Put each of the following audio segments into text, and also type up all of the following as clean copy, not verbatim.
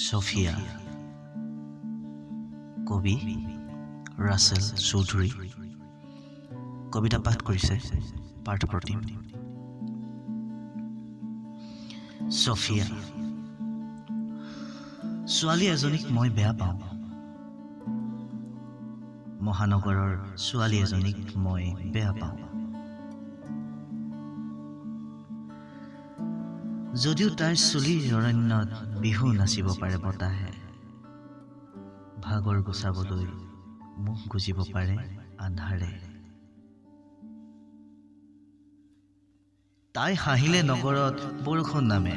ছফিয়া। কবি ৰাছেল চৌধুৰী। কবিতা পাঠ কৰিছে পাৰ্থ প্ৰতিম। ছফিয়া ছোৱালী এজনীক মই বেয়া পাওঁ। মহানগৰৰ ছোৱালী এজনীক মই বেয়া পাওঁ। যদিও তাইৰ চুলিৰ অৰণ্যত বিহু নাচিব পাৰে বতাহে, ভাগৰ গুচাবলৈ মুখ গুজিব পাৰে আন্ধাৰে। তাই হাঁহিলে নগৰত বৰষুণ নামে।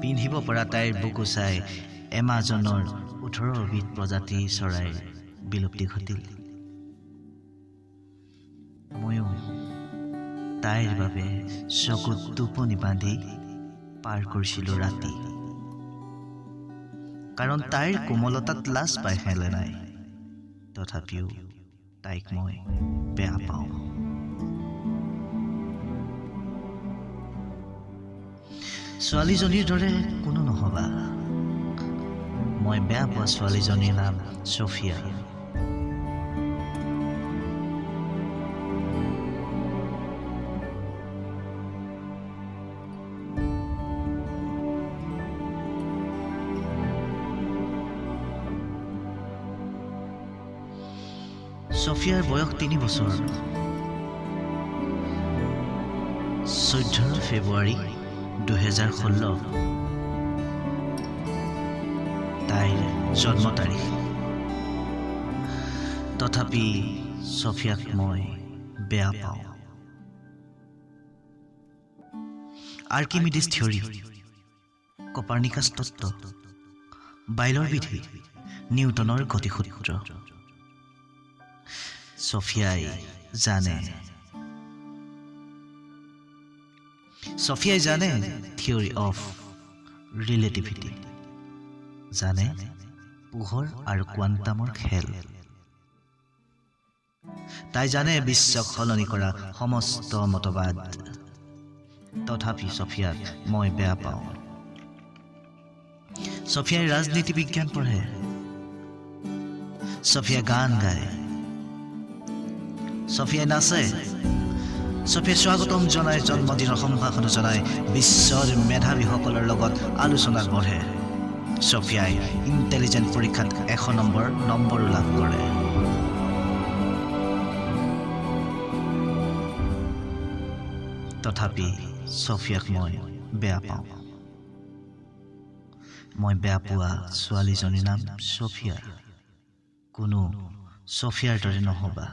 পিন্ধিব পৰা তাইৰ বুকু চাই এমাজনৰ 18বিধ প্ৰজাতি চৰাইৰ বিলুপ্তি ঘটিল। ময়ো তাইৰ বাবে চকুত টোপনি বান্ধি পাৰ কৰিছিলোঁ ৰাতি, কাৰণ তাইৰ কোমলতাত লাজ পাই হেলেনাই। তথাপিও তাইক মই বেয়া পাওঁ। ছোৱালীজনীৰ দৰে কোনো নহবা। মই বেয়া পোৱা ছোৱালীজনীৰ নাম ছফিয়া। ছফিয়াৰ বয়স 3 বছৰ। 14 ফেব্ৰুৱাৰী 2016 তাইৰ জন্ম তাৰিখ। তথাপি ছফিয়াক মই বেয়া পাওঁ। আৰ্কিমিডিছ থিয়ৰী, কপাৰ্নিকাছ তত্ত্ব, বাইলৰ বিধি, নিউটনৰ গতিসূত্ৰ ছফিয়াই জানে। ছফিয়াই জানে থিয়ৰী অফ ৰিলেটিভিটি, জানে পোহৰ আৰু কোৱাণ্টামৰ খেল। তাই জানে বিশ্বক সলনি কৰা সমস্ত মতবাদ। তথাপি ছফিয়াক মই বেয়া পাওঁ। ছফিয়াই ৰাজনীতি বিজ্ঞান পঢ়ে। ছফিয়া গান গায়। ছফিয়াই নাচে। ছফিয়াই স্বাগতম জনাই, জন্মদিনৰ সম্ভাষণ জনাই, বিশ্বৰ মেধাৱীসকলৰ লগত আলোচনাত বহে। ছফিয়াই ইণ্টেলিজেণ্ট পৰীক্ষাত 100 নম্বৰো লাভ কৰে। তথাপি ছফিয়াক মই বেয়া পাওঁ। মই বেয়া পোৱা ছোৱালীজনীৰ নাম ছফিয়া। কোনো ছফিয়াৰ দৰে নহবা।